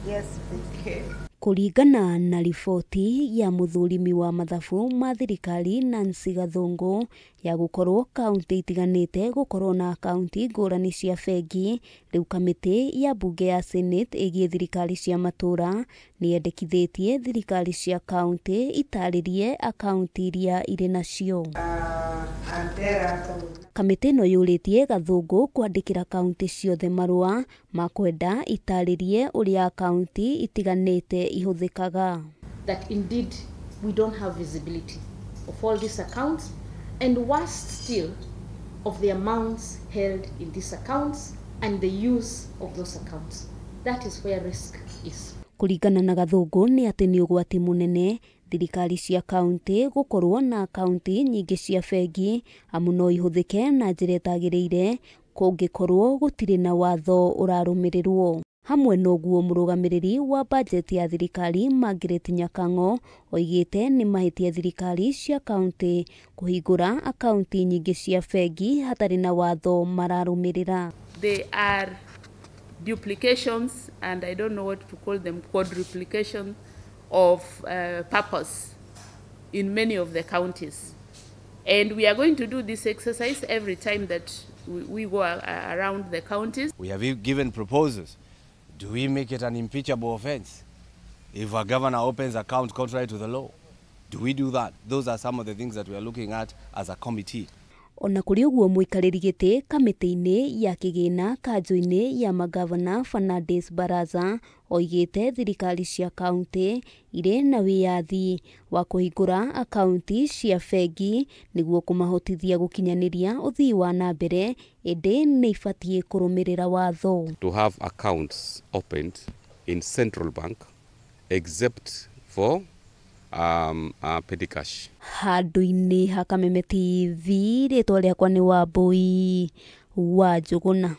Yes, please. Okay. Kũringana na riboti ya mũthũrimi wa mathabu ma thirikari Nancy Gathungu ya gũkorwo kaunti itiganĩte gũkorwo na akaunti ngũrani cia bengi, rĩu kamĩtĩ ya mbunge ya Senate ĩgiĩ thirikari cia matũra nĩyendekithĩtie thirikari cia kaunti itarĩrie akaunti iria irĩ nacio. And thereafter we Kamĩtĩ ĩno yũrĩtie Gathungu kwandĩkĩra kaunti ciothe marũa ma kwenda itarĩrie ũrĩa akaunti itiganĩte ihũthĩkaga. That indeed we don't have visibility of all these accounts, and worse still, of the amounts held in these accounts and the use of those accounts. That is where risk is. Kũringana na Gathungu nĩ atĩ nĩ ũgwati mũnene thirikari cia kaunti gũkorwo na akaunti nyingĩ cia bengi amu no ihũthĩke na njĩra ĩtagĩrĩire kũngĩkorwo gũtirĩ na watho ũrarũmĩrĩrwo. Hamwe na ũguo mũrũgamĩrĩri wa bajeti ya thirikari Margaret Nyakang'o oigĩte nĩ mahĩtia thirikari cia kaunti kũhingũra akaunti nyingĩ cia bengi hatarĩ na watho mararũmĩrĩra. They are duplications, and I don't know what to call them, quadruplication of purpose in many of the counties. And we are going to do this exercise every time that we go around the counties. We have given proposals. Do we make it an impeachable offense if a governor opens account contrary to the law? Do we do that? Those are some of the things that we are looking at as a committee. Ona kũrĩ ũguo mũikarĩri gĩtĩ kamĩtĩ-inĩ ya kĩgĩna kanjũ-inĩ ya magavana Fernandes Baraza oigĩte thirikari cia kaunti irĩ na wĩyathi wa kũhingũra akaunti cia bengi nĩguo kũmahotithia gũkinyanĩria ũthii wa na mbere, ĩndĩ nĩ ibatiĩ kũrũmĩrĩra watho. To have accounts opened in central bank except for petty cash. Handũ-inĩ ha Kameme TV, rĩtwa rĩakwa nĩ Wambui wa Njũgũna.